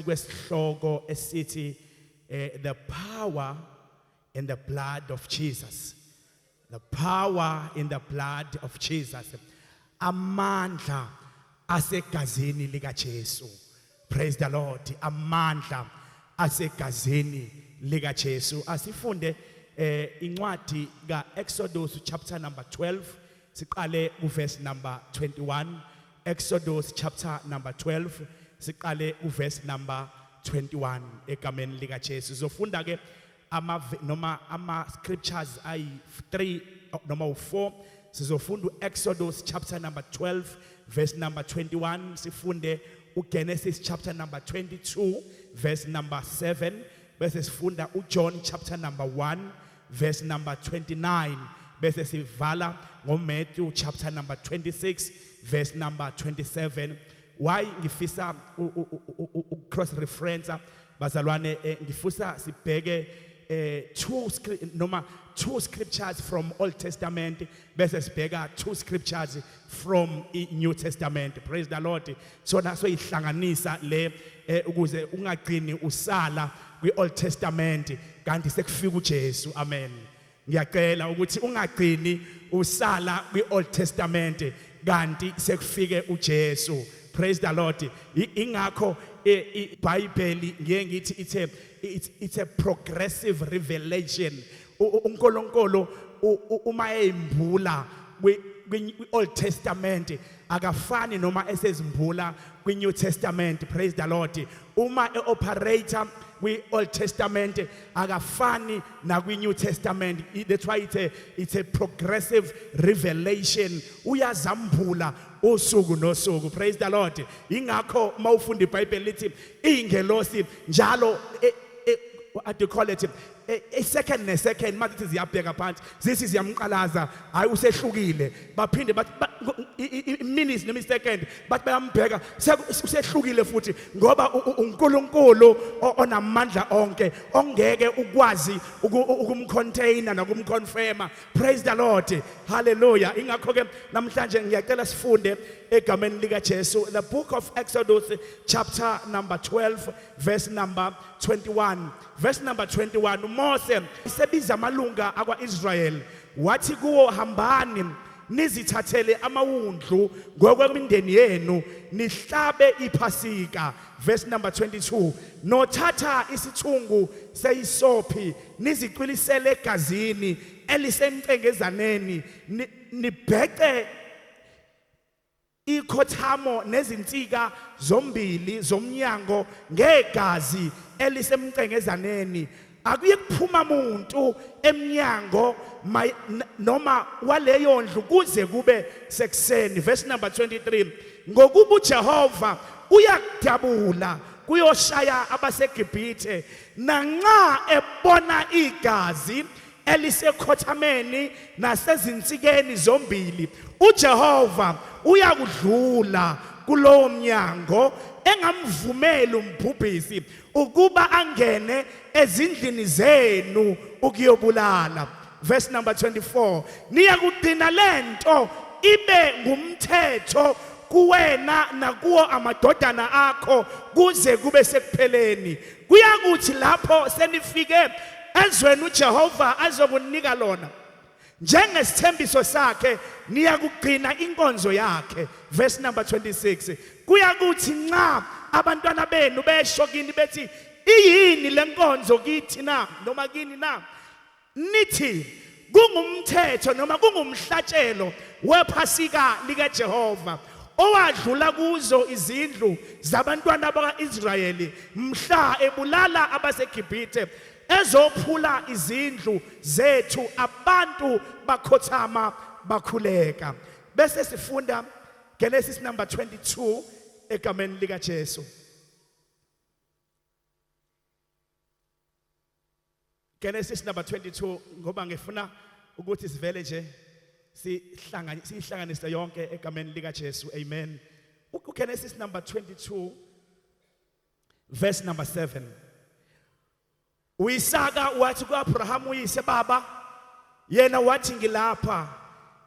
Kwesihloko esithi the power in the blood of Jesus, the power in the blood of Jesus, amandla asegazini lika Jesu. Praise the Lord. Amandla asegazini lika Jesu. Asifunde incwadi ka Exodus chapter number 12, siqale ku verse number 21. Exodus chapter number 12, siqale ku verse number 21 egameni lika Jesu. Sizofunda ke ama noma ama scriptures ayi 3 noma u4. Sizofunda uExodus chapter number 12 verse number 21, sifunde uGenesis chapter number 22 verse number 7, bese sifunda uJohn chapter number 1 verse number 29, bese sivala ngoMatthew chapter number 26 verse number 27. Why ngifisa cross reference, bazalwane? Ngifisa sibheke two scriptures from Old Testament, bese sibheka two scriptures from New Testament. Praise the Lord. So naso ihlanganisa le ukuze ungagcini usala kwi Old Testament kanti sekufika uJesu. Amen. Ngiyacela ukuthi ungagcini usala kwi Old Testament kanti sekufike uJesu. Praise the Lord. Ingakho iBhayibheli ngiye ngithi it's a progressive revelation. UNkulunkulu uma eyimbula kwi Old Testament akafani noma esezimbula kwi New Testament. Praise the Lord. Uma e-operate kwi Old Testament akafani na kwi New Testament. That's why it's a progressive revelation. Uyazambula usuku nosuku. Praise the Lord. Ingakho mawufunda iBhayibheli lithi ingelosi njalo what do you call it, a second ne second mazithi ziyabheka phansi, zithi ziyamqalaza, hayi usehlukile. Baphinde bathi minutes noma second bathi bayambheka, usehlukile futhi, ngoba uNkulunkulu onamandla onke ongeke ukwazi ukumcontainer nokumconfirma. Praise the Lord. Hallelujah. Ingakho ke namhlanje ngiyacela sifunde egameni lika Jesu the book of Exodus chapter number 12 verse number 21. Verse number 21, uMose sebiza amalunga akwaIsrael, wathi kuwo, "Hambani nizithathele amawundlu ngokwemindeni yenu, nihlabe iphasika." Verse number 22, "Nothatha isithungu seyisophi, nizicwilisele egazini elisemcengezaneni, nibhece ikhothamo nezinsika zombili zomnyango ngegazi elisemcengezaneni. Akuye kuphuma umuntu emnyango noma waleyo ndlu kuze kube sekuseni." Verse number 23, "Ngokuba uJehova uyakudabula kuyoshaya abaseGibhithe, nanxa ebona igazi elisekhothameni nasezinsikeni zombili, uJehova uyakudlula kulowo mnyango, engamvumeli umbhubhisi ukuba angene ezindlini zenu ukuyobulala." Verse number 24, "Niyakugcina lento ibe ngumthetho kuwena nakuwo amadodana akho kuze kube sekupheleni. Kuyakuthi lapho senifike ezweni uJehova azokunika lona njengesithembiso sakhe, niyakugcina inkonzo yakhe." Verse number 26, "Kuyakuthi nxa abantwana benu besho kini bethi, 'Iyini lenkonzo kithi na noma kini na?' nithi, 'Kungumthetho noma kungumhlatshelo wephasika likaJehova owadlula kuzo izindlu zabantwana bakwaIsrayeli mhla ebulala abaseGibhithe, ezophula izindlu zethu.' Abantu bakhothama bakhuleka." Bese sifunda Genesis number 22 egameni lika Jesu. Genesis number 22, ngoba ngifuna ukuthi sivele nje sihlangane, sihlanganise yonke egameni lika Jesu. Amen. UGenesis number 22 verse number 7, uIsaka wathi kuAbraham uyise, "Baba." Yena wathi, "Ngilapha,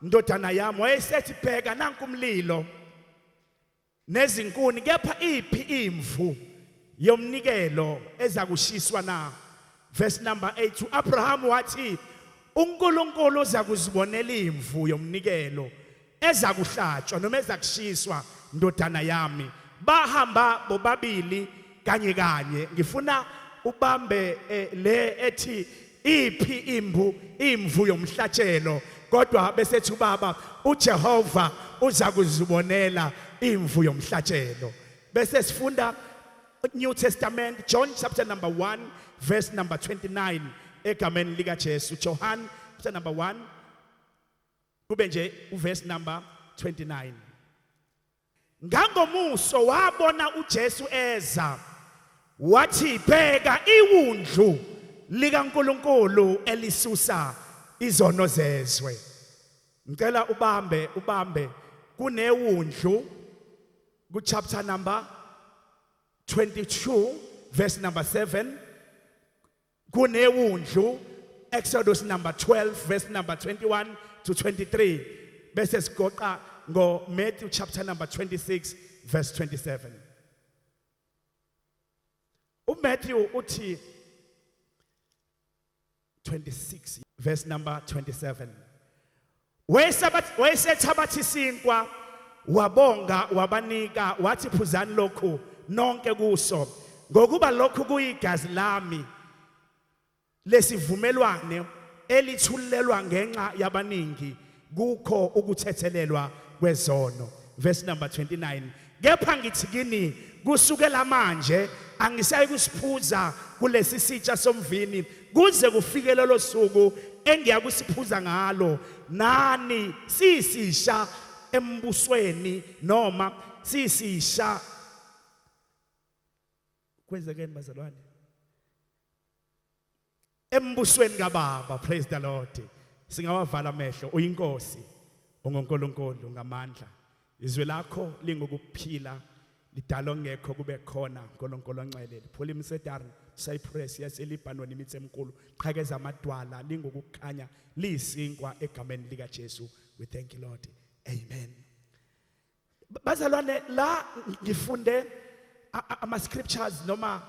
ndodana yami." Wayesethi, "Bheka, nanku umlilo nezinkuni, kepha iphi imvu Yomnikelo ezakushiswa na? Verse number 8, uAbraham wathi, uNkulunkulu uzakuzibonela imvu yomnikelo ezakuhlatshwa noma ezakushiswa, ndodana yami. Bahamba bobabili kanye kanye. Ngifuna ubambe le ethi iphi imvu yomhlatshelo, kodwa bese ethi ubaba uJehova uzakuzibonela imvu yomhlatshelo. Bese sifunda New Testament, John chapter number 1 verse number 29, egameni lika Jesu. Johann chapter number 1, kube nje uverse number 29. Ngangomuso wabona uJesu eza, wathi, "Bheka iwundlu likaNkuluNkulu elisusa izono zezwe." Ngicela ubambe kunewundlu ku chapter number 22 verse number 7, kunewundlu Exodus number 12 verse number 21 to 23, bese sigoqa ngo Matthew chapter number 26 verse 27. uMatthew uthi 26 verse number 27, wayesethabatha isinkwa, wabonga, wabanika, wathi, "Phuzani lokhu nonke kuso, ngokuba lokhu kuyigazi lami lesivumelwane elithulelwa ngenxa yabaningi kukho ukuthethelelwa kwezono." Verse number 29, "Kepha ngithi kini, kusukela manje angisayi kusiphuza kulesi sitsha somvini kuze kufike lolo suku engiyakusiphuza ngalo nani sisisha embusweni noma sisisha." Kwenzekeni, bazalwane? Embusweni kaBaba. Praise the Lord. Singawavala amehlo. Uyinkosi, ungoNkulunkulu ngamandla. Izwi lakho lingukuphila, lidala ongekho kube khona. uNkulunkulu ongcwele, liphula imisedari, cypress yaseLebanon, imithi emikhulu, qhakeza amadwala, lingukukhanya, liyisinkwa, egameni lika Jesu. We thank you, Lord. Amen. Bazalwane, la ngifunde ama scriptures noma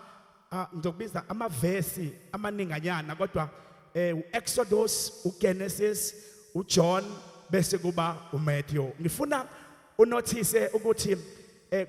ngizokubiza amavesi amaninganyana, kodwa uExodus, uGenesis, uJohn, bese kuba uMatthew. Ngifuna unothise ukuthi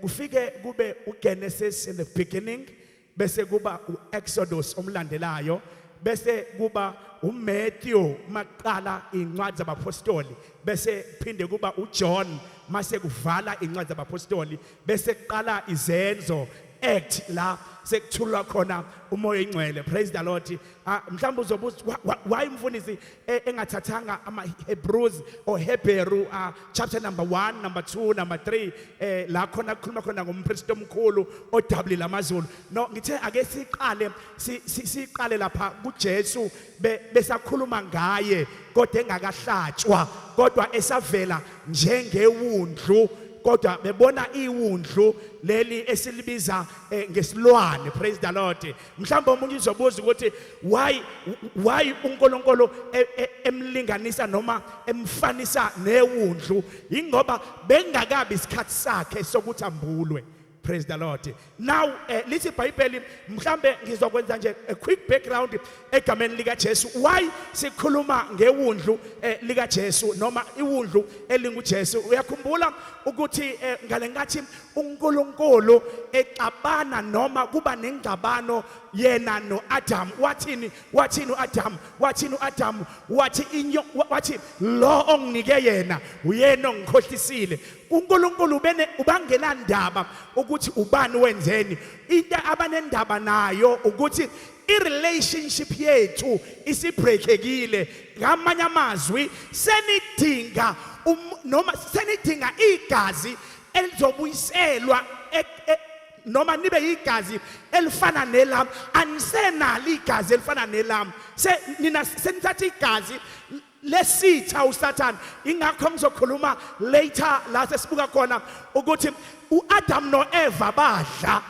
kufike kube uGenesis in the beginning, bese kuba uExodus omlandelayo, bese kuba uMatthew maqala incwadi zabapostoli, bese phinde kuba uJohn mase kuvala incwadi zabapostoli, bese kuqala izenzo, Act, la sekuthulwa khona uMoya oNgcwele. Praise the Lord. Mhlawumbe uzobuza why umfundisi engathathanga ama Hebrews or Hebrew chapter number 1, number 2, number 3, la khona kukhuluma khona ngompriest omkhulu odabulile amazulu. No, ngithe ake siqale siqale lapha kuJesu besakhuluma ngaye kodwa engakahlatshwa, kodwa esavela njengewundlu, kodwa bebona iwundlu leli esilibiza ngesilwane. Praise the Lord. Mhlawumbe omunye uzobuza ukuthi why uNkulunkulu emlinganisa noma emfanisa newundlu. Ingoba bengakabi isikhathi sakhe sokuthi ambulwe. Praise the Lord. Now lithi iBhayibheli, mhlambe ngizokwenza nje a quick background egameni lika Jesu, why sikhuluma ngewundlu lika Jesu noma iwundlu elinguJesu. Uyakhumbula ukuthi ngalenkathi uNkulunkulu exabana noma kuba nengxabano yena noAdam, wathini? Wathini uAdam? Wathini uAdam? Wathi inyo wathi lo onginike yena uyena ongikhohlisile. uNkulunkulu ubene ubangela ndaba ukuthi ubani wenzeni. Into abanendaba nayo ukuthi i-relationship yethu isibreakekile. Ngamanye amazwi, senidinga noma senidinga igazi elizobuyiselwa noma nibe igazi elifana nelami. Anisenalo igazi elifana nelami, se nina senithatha igazi lesitha uSathane. Ingakho ngizokhuluma later la sesibuka khona ukuthi uAdam noEva badla,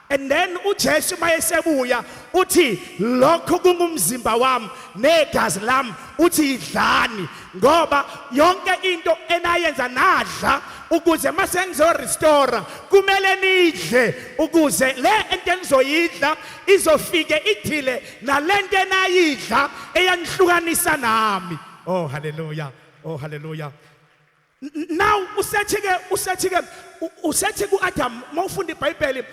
and then uJesu mayesebuya uthi, "Lokho kungumzimba wami negazi lami." Uthi, "Idlani, ngoba yonke into enayenza nadla." Ukuze mase ngizo restore kumele nidle, ukuze le ento enizoyidla izofike ithile nalento enayidla eyanihlukanisa nami. Oh hallelujah, oh hallelujah. Now usethi kuAdam, mawufunda iBhayibheli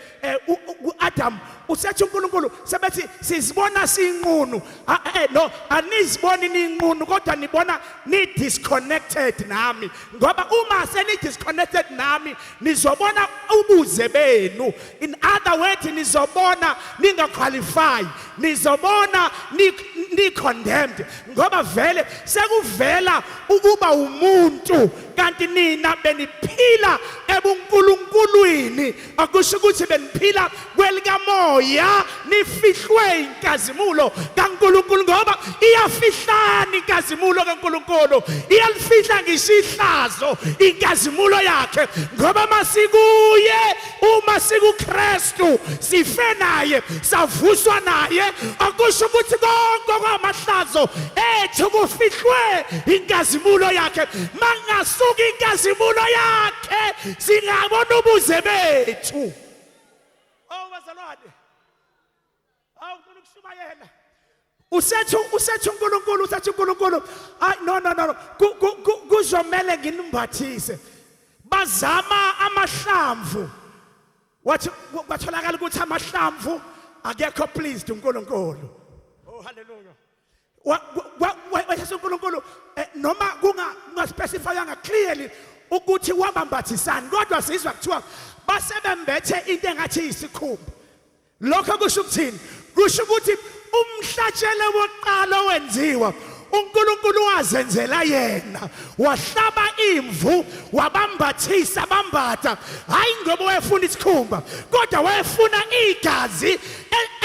kuAdam usethi uNkulunkulu sebethi sizibona sinqunu. No, aniziboni ninqunu, kodwa nibona ni disconnected nami, ngoba uma seni disconnected nami nizobona ubuze benu. In other words, nizobona ninga qualify, nizobona ni condemned, ngoba vele sekuvela ukuba umuntu kanti nina beniphila ebunkulunkulwini. Akusho ukuthi beniphila kwelikamoya, nifihlwe inkazimulo kaNkulunkulu, ngoba iyafihlana inkazimulo kaNkulunkulu, iyalifihla ngisho ihlazo inkazimulo yakhe, ngoba masikuye, uma sikuKristu sife naye savuswa naye. Akusho ukuthi konke kwamahlazo ethu kufihlwe inkazimulo yakhe. Mangasuka inkazimulo yakhe singabona ubuze bethu. Oh bazalwane, awufuna ukushumayela. Usethi uNkulunkulu, usethi uNkulunkulu, ay no no no, kuzomele nginimbathise. Bazama amahlamvu, wathi kwatholakala ukuthi amahlamvu akekho pleased uNkulunkulu. Oh hallelujah. Wathi uNkulunkulu noma kunga specifyanga clearly ukuthi wabambathisani, kodwa sizwa kuthiwa basebembethe into engathi isikhumba. Lokho kusho ukuthini? Kusho ukuthi umhlatshelo wokuqala owenziwa uNkulunkulu wazenzela yena, wahlaba imvu wabambathisa bambatha, hayi ngoba wayefuna isikhumba, kodwa wayefuna igazi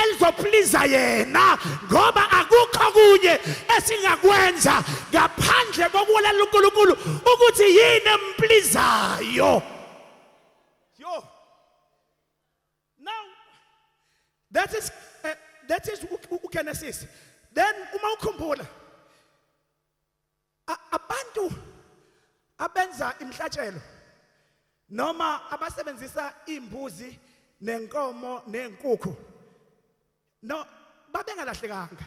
elizopliza yena, ngoba akukho kunye esingakwenza ngaphandle kokulalela uNkulunkulu ukuthi yini emplizayo. Yo, now that is uGenesis. Then uma ukhumbula abantu abenza imhlatshelo noma abasebenzisa imbuzi nenkomo nenkukhu, no, babengalahlekanga,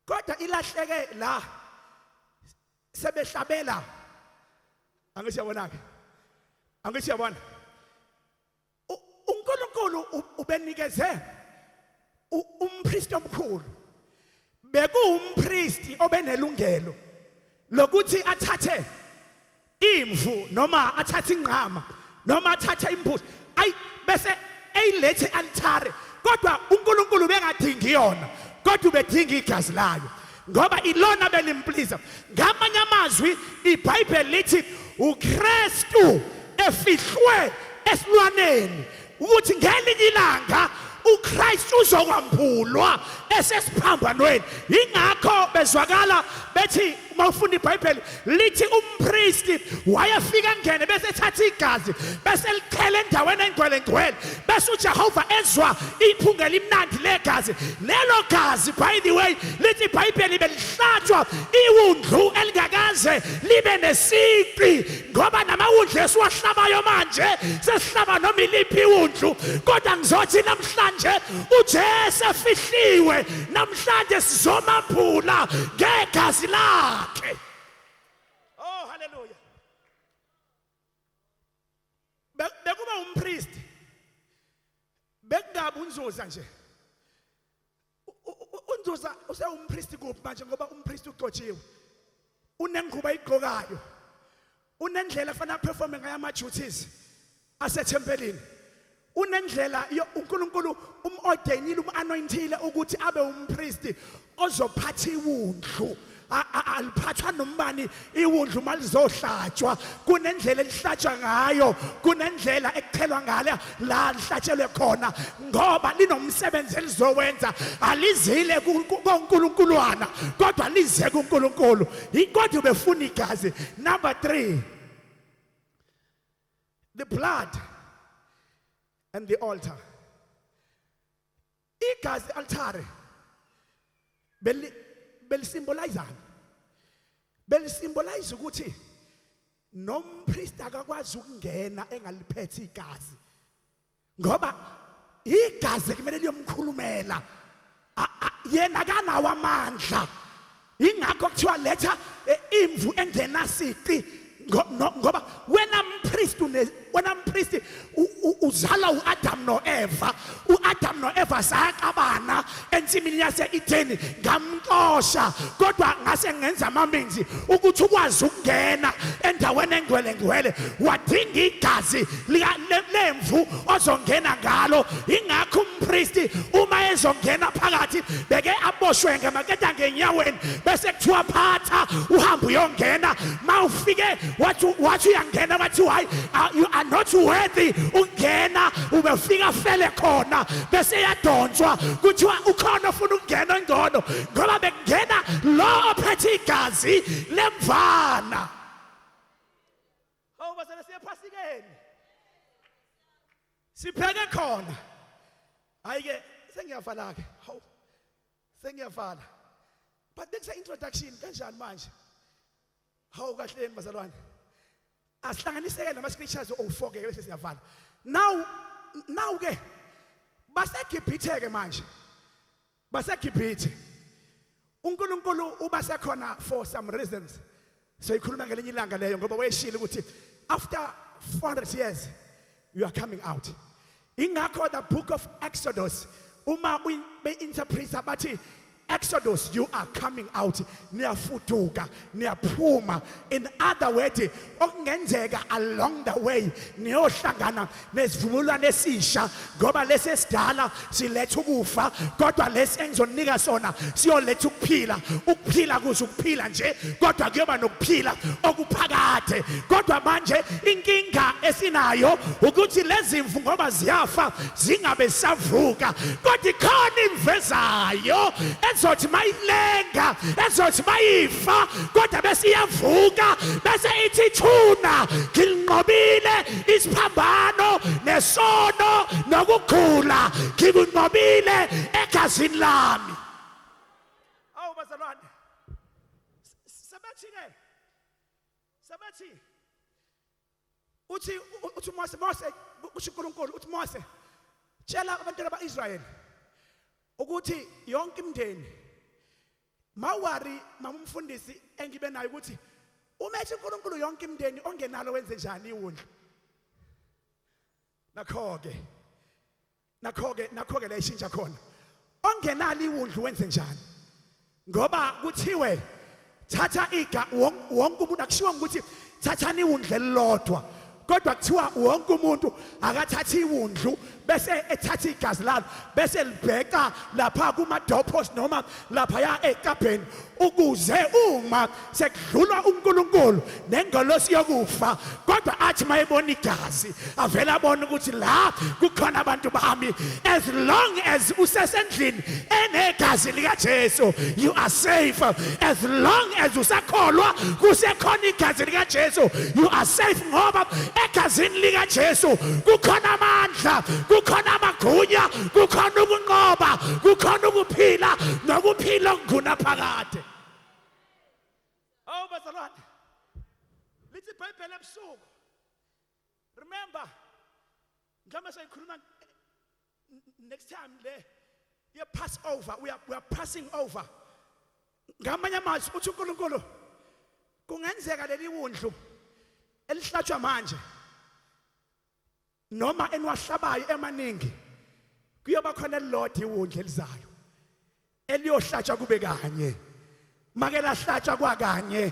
kodwa ilahleke la sebehlabela. Angisho yabona ke, angisho yabona, uNkulunkulu ubenikeze umpristi omkhulu. Bekuwumpristi obenelungelo lokuthi athathe imvu noma athathe inqama noma athathe imbuzi, ayi bese eyilethe altare. Kodwa uNkulunkulu bengadingi yona, kodwa ubedinga igazi layo, ngoba ilona belimpliza. Ngamanye amazwi iBhayibheli lithi uKristu efihlwe esilwaneni, ukuthi ngelinye ilanga uChrist uzokwambulwa esesiphambanweni. Ingakho bezwakala bethi uma ufunda iBhayibheli lithi umpristi wayefika ngene bese ethatha igazi bese lichela endaweni engcwele ngcwele, bese uJehova ezwa iphunga elimnandi legazi. Lelo gazi, by the way, lithi iBhayibheli belihlatshwa iwundlu elingakaze libe nesiqi, ngoba namawundlu esiwahlabayo manje sesihlaba noma iliphi iwundlu. Kodwa ngizothi namhlanje uJesu efihliwe, namhlanje sizomambula ngegazi lakhe. Oh hallelujah. Bekuba umpriest, bekungabe unzuza nje. Unzuza usewumpriest kuphi manje, ngoba umpriest ugcotshiwe, unengubo ayigqokayo, unendlela afanele aperforme ngayo ama duties asethempelini, unendlela uNkulunkulu umordainile, umanointile ukuthi abe umpriest ozophatha iwundlu. Aliphathwa nombani iwundlu malizohlatshwa, kunendlela elihlatshwa ngayo, kunendlela ekuchelwa ngale la lihlatshelwe khona, ngoba linomsebenzi elizowenza. Alizile kuNkulunkulwana, kodwa lize kuNkulunkulu. Kodwa ubefuna igazi. Number 3, the blood and the altar. Igazi altare belisymbolize, belisymbolize ukuthi Nompriest akakwazi ukungena engaliphethe igazi, ngoba igazi kumele liyomkhulumela. Yena kanawo amandla. Ingakho kuthiwa letha imvu engenasici, ngoba wena mpriest, wena mpriest uzala uAdam noEva. UAdam noEva saxabana ensimini yase-Edeni, ngamxosha, kodwa ngase ngenza amaminzi ukuthi ukwazi ukungena endaweni engcwele ngcwele, wadinga igazi lemvu ozongena ngalo. Ingakho umpristi uma ezongena phakathi beke aboshwe ngamaketanga enyaweni, bese kuthiwa phatha uhambe uyongena. Mawufike wathi uyangena, wathi hayi, you are not worthy ukungena. Ubefika fele khona, bese yadonswa, kuthiwa ukhona ofuna ukungena engcono, ngoba bekungena lo ophethe igazi lemvana. Hawu bazalwane, siyephasikeni, sipheke khona. Hayi ke, sengiyavala ke. Hawu, sengiyavala, but bekuse introduction kanjani manje? Hawu, kahleni bazalwane, asihlanganiseke nama scriptures owu4 ke, bese siyavala. Now ke baseGibhithe ke manje, baseGibhithe. uNkulunkulu uba sekhona for some reasons, so ikhuluma ngelinye ilanga leyo, ngoba wayeshilo ukuthi after 400 years you are coming out. Ingakho the book of Exodus, uma be-interpreta bathi Exodus, you are coming out, niyafuduka, niyaphuma. In other words, okungenzeka along the way niyohlangana nesivumelwano esisha, ngoba lesi esidala siletha ukufa, kodwa lesi engizonika sona siyoletha ukuphila. Ukuphila kuze ukuphila nje, kodwa kuyoba nokuphila okuphakade. Kodwa manje inkinga esinayo ukuthi lezi mvu, ngoba ziyafa zingabe savuka, kodwa ikhona imvezayo ezothi mayilenga, ezothi mayifa, kodwa bese iyavuka, bese ithi thuna ngilinqobile isiphambano nesono nokukhula, ngikunqobile egazini lami. Awu bazalwane, sebethi ke, sebethi uthi Mose, Mose, kusho uNkulunkulu, uthi Mose, tshela abantwana ba-Israyeli ukuthi yonke imindeni mawari. Mama umfundisi, engibe nayo ukuthi uma ethi uNkulunkulu yonke imindeni, ongenalo wenze njani iwundlu? Nakho ke la ishintsha khona. Ongenalo iwundlu wenze njani? Ngoba kuthiwe thatha iga wonke umuntu. Akushiwo ukuthi thathani iwundlu elilodwa, kodwa kuthiwa wonke umuntu akathatha iwundlu, bese ethatha igazi lalo, bese libheka lapha kuma doorpost noma lapha ya ekabheni, ukuze uma sekudlulwa uNkulunkulu nengolosi yokufa, kodwa athi mayebona igazi avela abona ukuthi la kukhona abantu bami. As long as usesendlini enegazi likaJesu, you are safe. As long as usakholwa kusekhona igazi likaJesu, you are safe, ngoba egazini likaJesu kukhona amandla, kukhona amagunya, kukhona ukunqoba, kukhona ukuphila nokuphila okungunaphakade. Awu bazalwane, lithi iBhayibheli ebusuku, remember, mhlawumbe soyikhuluma next time le ye Passover. We are passing over. Ngamanye amazwi, uthi uNkulunkulu kungenzeka leli wundlu elihlatshwa manje noma eniwahlabayo emaningi, kuyoba khona elilodwa iwundlu elizayo eliyohlatshwa kube kanye. Make lahlatshwa kwakanye,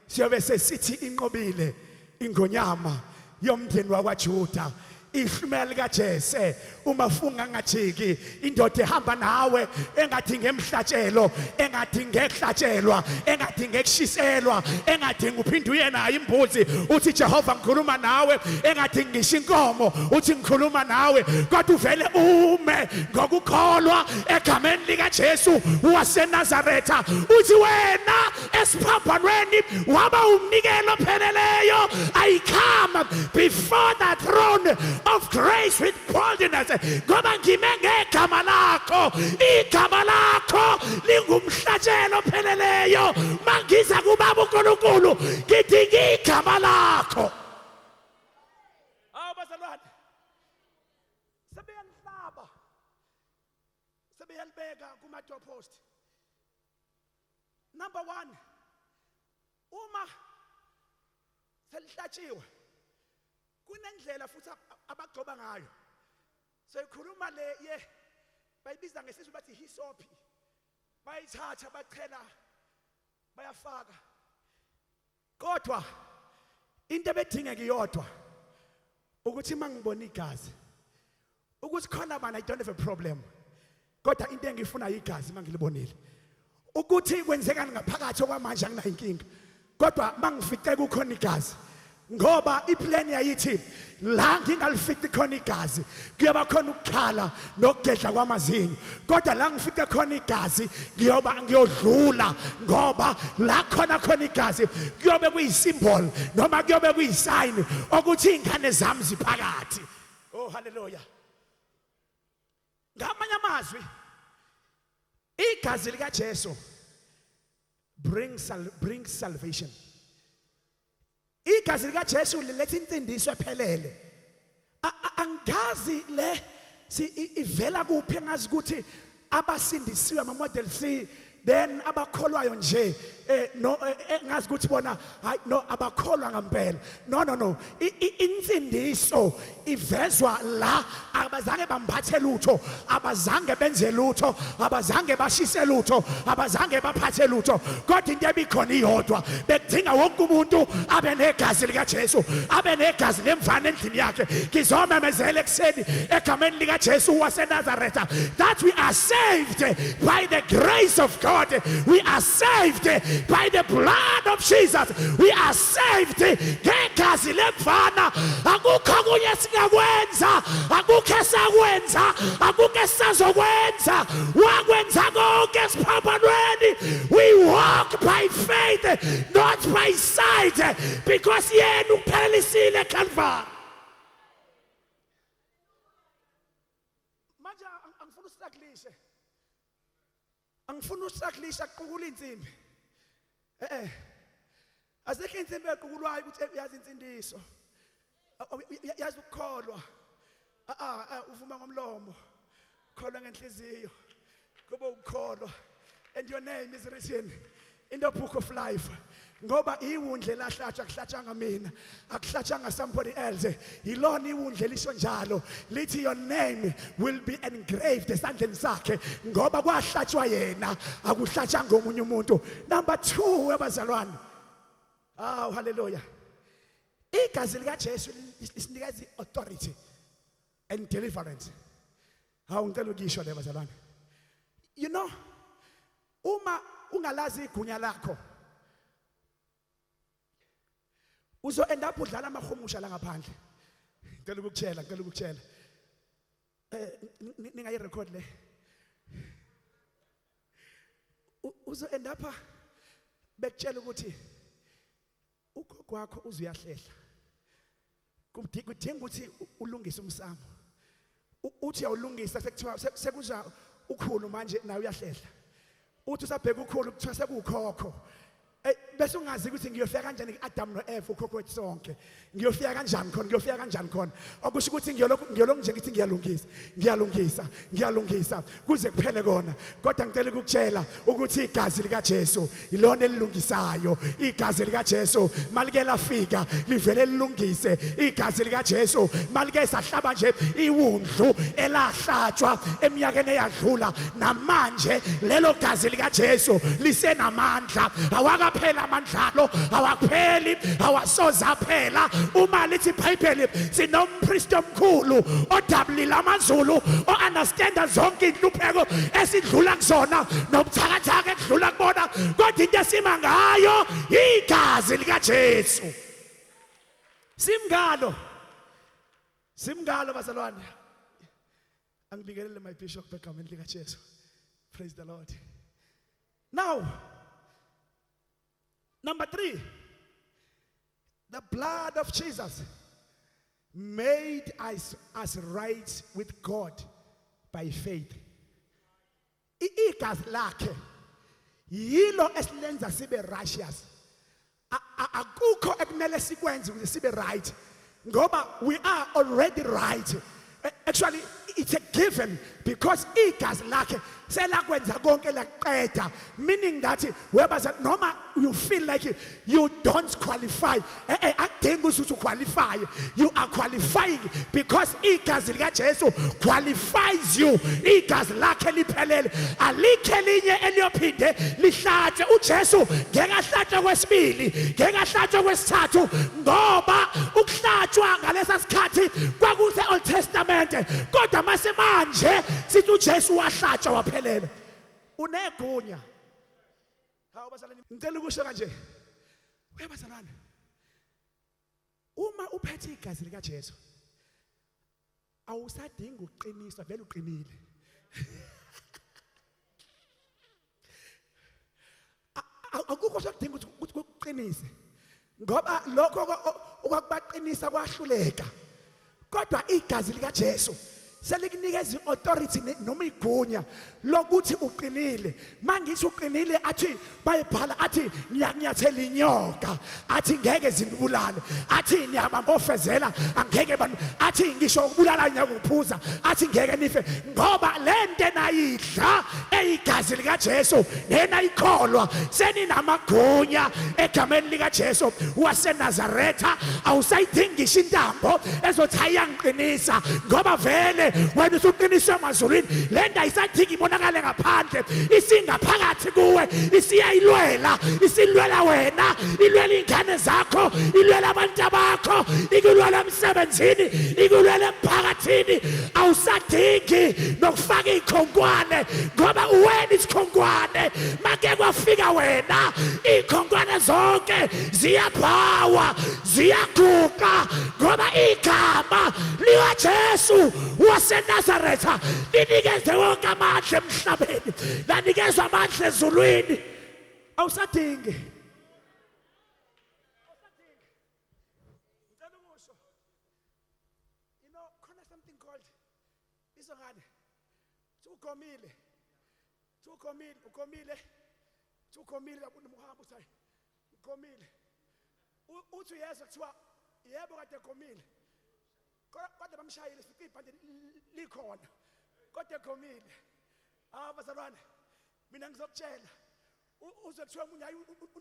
siyobe sesithi inqobile ingonyama yomndeni wakwaJuda, ihlumela likaJese, umafunga angajiki, indoda ehamba nawe engadingi emhlatshelo, engadingi ekuhlatshelwa, engadingi ekushiselwa, engadingi uphinde uye nayo imbuzi uthi Jehova ngikhuluma nawe, engadingi ngisho inkomo uthi ngikhuluma nawe, kodwa uvele ume ngokukholwa egameni likaJesu waseNazaretha, uthi wena esiphambanweni waba umnikelo opheleleyo. I come before the throne of grace with boldness, ngoba ngime ngegama lakho. Igama lakho lingumhlatshelo opheleleyo. Mangiza kubaba uNkulunkulu, ngidinga igama lakho. Bayalibeka kuma doorpost. Number 1, uma selihlatshiwe kunendlela futhi abagcoba ngayo. Soyikhuluma le ye bayibiza ngesizwe bathi hyssop. Bayithatha bachela bayafaka. Kodwa into ebedingeka iyodwa ukuthi mangibona igazi ukuthi khona bana, I don't have a problem, kodwa into engifuna igazi mangilibonile. Ukuthi kwenzekani ngaphakathi okwamanje anginayo inkinga, kodwa mangifice kukhona igazi, ngoba iplan yayithi la ngingalifici khona igazi kuyoba khona ukukhala nokugedla kwamazinyo, kodwa la ngifice khona igazi ngiyoba ngiyodlula, ngoba la khona khona igazi kuyobe kuyisymbol noma kuyobe kuyisign ukuthi ingane zami ziphakathi. Oh hallelujah. Ngamanye amazwi, igazi lika Jesu brings salvation. Igazi lika Jesu liletha insindiso ephelele. Angazi le si ivela kuphi, ngazi ukuthi abasindisiwe ama model C, then abakholwayo nje no ngazi ukuthi bona hayi no abakholwa ngempela. No no no, insindiso ivezwa la abazange bambathe lutho, abazange benze lutho, abazange bashise lutho, abazange baphathe lutho, kodwa into ebikhona iyodwa, bekudinga wonke umuntu abe negazi lika Jesu, abe negazi lemvana endlini yakhe. Ngizomemezela ekuseni egameni lika Jesu waseNazaretha that we are saved by the grace of God, we are saved by the blood of Jesus, we are saved ngegazi lemvana. Akukho okunye singakwenza, akukho esakwenza, akukho esazokwenza, wakwenza konke esiphambanweni. We walk by faith, not by sight, because yena uphelelisile eCalvary. Manje angifuni usihlaklishe, angifuni usihlaklisha kuqukula insimbi. Azikho insimbi equkulwayo ukuthi yazi insindiso, yazi ukukholwa. Uvuma ngomlomo, kholwa ngenhliziyo, kube ukukholwa, and your name is written in the book of life. Ngoba iwundle lahlatshwa, akuhlatshanga mina, akuhlatshanga somebody else, yilona iwundle lisho njalo lithi your name will be engraved esandleni sakhe, ngoba kwahlatshwa yena, akuhlatshanga omunye umuntu. Number 2, abazalwane, oh hallelujah, igazi lika Jesu lisinikeza authority and deliverance. Hawu, ngicela ukuyisho le bazalwane. You know, uma ungalazi igunya lakho uzo end up udlala amahumusha la ngaphandle. Ngicela ukukutshela, ngicela ukukutshela. Ningayi record le. Uzo end up bekutshela ukuthi ugogo wakho uzuyahlehla. Kudinga ukuthi ulungise umsamo. Uthi uyawulungisa, sekuthiwa sekuza ukhulu manje nawe uyahlehla. Uthi usabheka ukhulu kuthiwa sekukhokho. Bese ungazi ukuthi ngiyofika kanjani kuAdam noEva ukhokho wethu sonke. Ngiyofika kanjani khona, ngiyofika kanjani khona. Okusho ukuthi ngiyolokhu nje ngithi ngiyalungisa, ngiyalungisa, ngiyalungisa kuze kuphele kona. Kodwa ngicela ukukutshela ukuthi igazi lika Jesu ilona elilungisayo. Igazi lika Jesu malike lafika livele lilungise. Igazi lika Jesu malike sahlaba nje iwundlu elahlatshwa eminyakeni eyadlula, namanje lelo gazi lika Jesu lisenamandla. Awakaphela amandlalo, awapheli, awasoze aphela. Uma lithi iBhayibheli sinompriest omkhulu odabulile amazulu, o-understanda zonke inhlupheko esidlula kuzona nobuthakathaka ekudlula kubona, kodwa into esima ngayo igazi lika Jesu. Simngalo, simngalo bazalwane. Angibingelele my bishop egameni lika Jesu. Praise the Lord. Now, number 3, the blood of Jesus made us right with God by faith. Igazi lakhe yilo esilenza sibe righteous. Akukho ekumele sikwenze ukuze sibe right, ngoba we are already right. Actually, It's a given because igazi lakhe selakwenza konke, laqeda, meaning that whereas noma you feel like you don't qualify, akudingi ukuthi uqualify. You are qualifying because igazi lika Jesu qualifies you. Igazi lakhe liphelele, alikho elinye eliyophinde lihlatshwe. UJesu ngeke ahlatshwe kwesibili, ngeke ahlatshwe kwesithathu, ngoba ukuhlatshwa ngalesa sikhathi kwakuse Old Testament, kodwa mase manje sithi uJesu wahlatshwa waphelela, unegunya. Hawu bazalwane, ngicela ukusho kanje, uyabazalwane, uma uphethe igazi lika Jesu awusadingi ukuqiniswa, vele uqinile. Akukho sokudinga ukuthi kuqinise, ngoba lokho okwakubaqinisa kwahluleka, kodwa igazi lika Jesu selikunikeza iauthority noma igunya lokuthi uqinile. Mangithi uqinile, athi bayibhala, athi ngiyakunyathela inyoka, athi ngeke zinibulale, athi niyabamba ofezela angeke banu, athi ngisho ukubulala ngiyakuphuza, athi ngeke nife, ngoba lento enayidla eyigazi likaJesu nenayikholwa, seninamagunya egameni likaJesu waseNazaretha. Awusayidingi ngisho intambo ezothi ayangiqinisa, ngoba vele wena usuqiniswe emazulwini. Le nto ayisadingi ibonakale ngaphandle, isingaphakathi kuwe, isiyayilwela, isilwela wena, ilwela iy'ngane zakho, ilwela abantu abakho, ikulwela emsebenzini, ikulwela emphakathini. Awusadingi nokufaka iy'khonkwane, ngoba uwena isikhonkwane. Make kwafika wena, iy'khonkwane zonke ziyabhawa, ziyaguqa, ngoba igama likaJesu waseNazaretha linikeze wonke amandla emhlabeni, lanikezwa amandla ezulwini. Awusadingi. Ngicela ukusho, khona something called izongane, ugomile, ugomile, ugomile, ugomile, uhamba uthi ugomile, uthi uyezwa kuthiwa yebo kade egomile, kodwa bamshayile, sifice ibhande likhona, kodwa egomile. Ah bazalwane, mina ngizokutshela, uzwe kuthiwa omunye hayi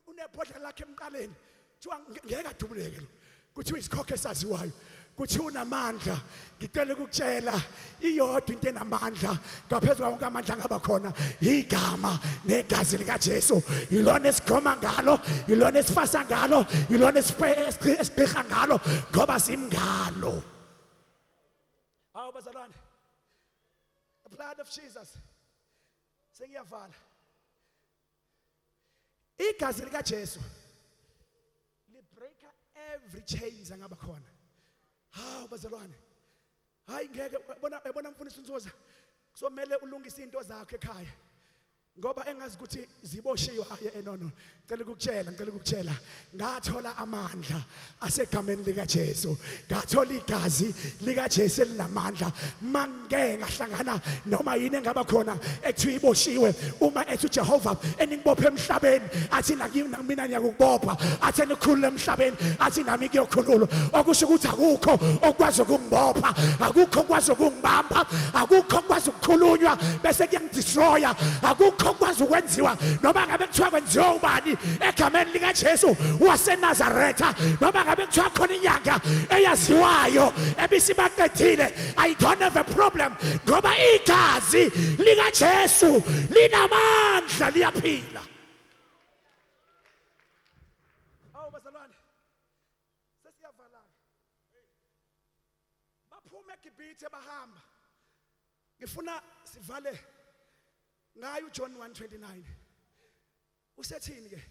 unebhodlela lakhe emqaleni, kuthiwa ngeke adubuleke lo, kuthiwa isikhokho esaziwayo, kuthiwa unamandla. Ngicela ukukutshela iyodwa into enamandla ngaphezu kwawo wonke amandla angaba khona, igama negazi likaJesu. Yilona esigoma ngalo, yilona esifasa ngalo, yilona esigqirha ngalo, ngoba simngalo. Hawu bazalwane, the blood of Jesus. Sengiyavala. Igazi likaJesu libreaker every chains angaba khona. Hawu bazalwane, hayi ngeke bona, ebona mfundisi uNzuza, kusomele ulungise into zakho ekhaya, ngoba engazi ukuthi ziboshiwe. Hayi, no no, ngicela ukukutshela, ngicela ukukutshela, ngathola amandla asegameni likaJesu, ngathola igazi likaJesu elinamandla. Mangeke ngahlangana noma yini engaba khona ekuthiwa iboshiwe, uma ethi uJehova eningibophe emhlabeni, athi nakimi mina ngiyakubopha, athi enikhulule emhlabeni, athi nami kuyokhululwa. Okusho ukuthi akukho okwazi ukungibopha, akukho okwazi ukungibamba, akukho okwazi ukukhulunywa bese kuyangidestroya, akukho okwazi ukwenziwa noma ngabe kuthiwa kwenziwa ubani egameni likaJesu waseNazaretha, noma ngabe kuthiwa khona inyanga eyaziwayo ebisibaqedile. I don't have a problem, ngoba igazi likaJesu linamandla, liyaphila. Awu bazalwane, sesiyavala. Baphuma eGibhithe bahamba. Ngifuna sivale ngayo uJohn 1:29. Usethini ke?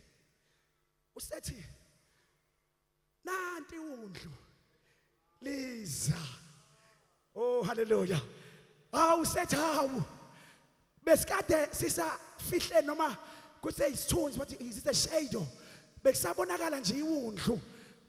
Usethi nanti iwundlu liza. Oh haleluya. Hawu, sethi hawu, besikade sisafihle noma kuseyisithunzi, bathi is it a shadow, bekusabonakala nje iwundlu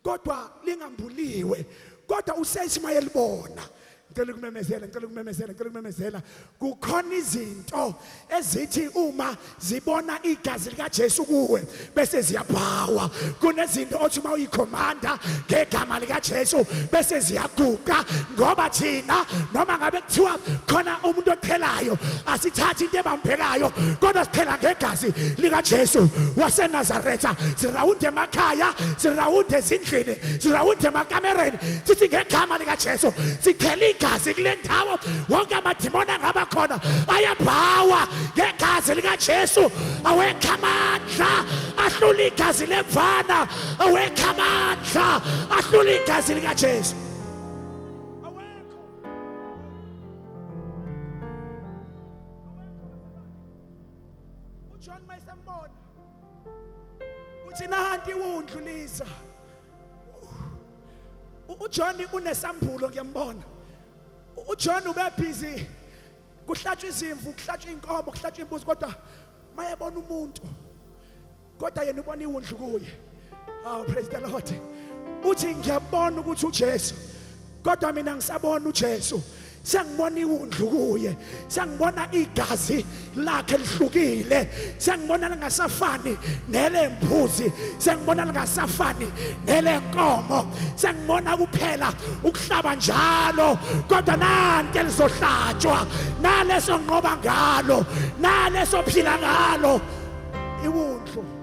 kodwa lingambuliwe, kodwa usethi mayelibona. Ngicela ukumemezela, ngicela ukumemezela, ngicela ukumemezela. Kukhona izinto ezithi uma zibona igazi likaJesu kuwe bese ziyabhawa. Kunezinto othi uma uyikhomanda ngegama likaJesu bese ziyaguqa, ngoba thina noma ngabe kuthiwa khona umuntu oqhelayo asithathi into ebambekayo, kodwa siqhela ngegazi likaJesu waseNazaretha. Sirawunde emakhaya, sirawunde ezindlini, sirawunde emakamereni, sithi ngegama likaJesu sichela igazi kule ndawo. Wonke amadimoni angaba khona ayabhawa ngegazi likaJesu. Awekho amandla ahlula igazi lemvana, awekho amandla ahlula igazi likaJesu. Awekho. UJohn mayesembona uthi nanti iwundlu liza. UJohn unesambulo, ngiyambona. UJohn ubebhizi kuhlatshwa izimvu, kuhlatshwa inkomo, kuhlatshwa imbuzi, kodwa mayebona umuntu, kodwa yena ubona iwundlu kuye. Oh, praise the Lord. Uthi ngiyabona ukuthi uJesu, kodwa mina ngisabona uJesu, sengibona iwundlu kuye, sengibona igazi lakhe lihlukile, sengibona lingasafani nelembuzi, sengibona lingasafani nelenkomo, sengibona kuphela ukuhlaba njalo, kodwa nanti elizohlatshwa, naleso nqoba ngalo, naleso phila ngalo, iwundlu.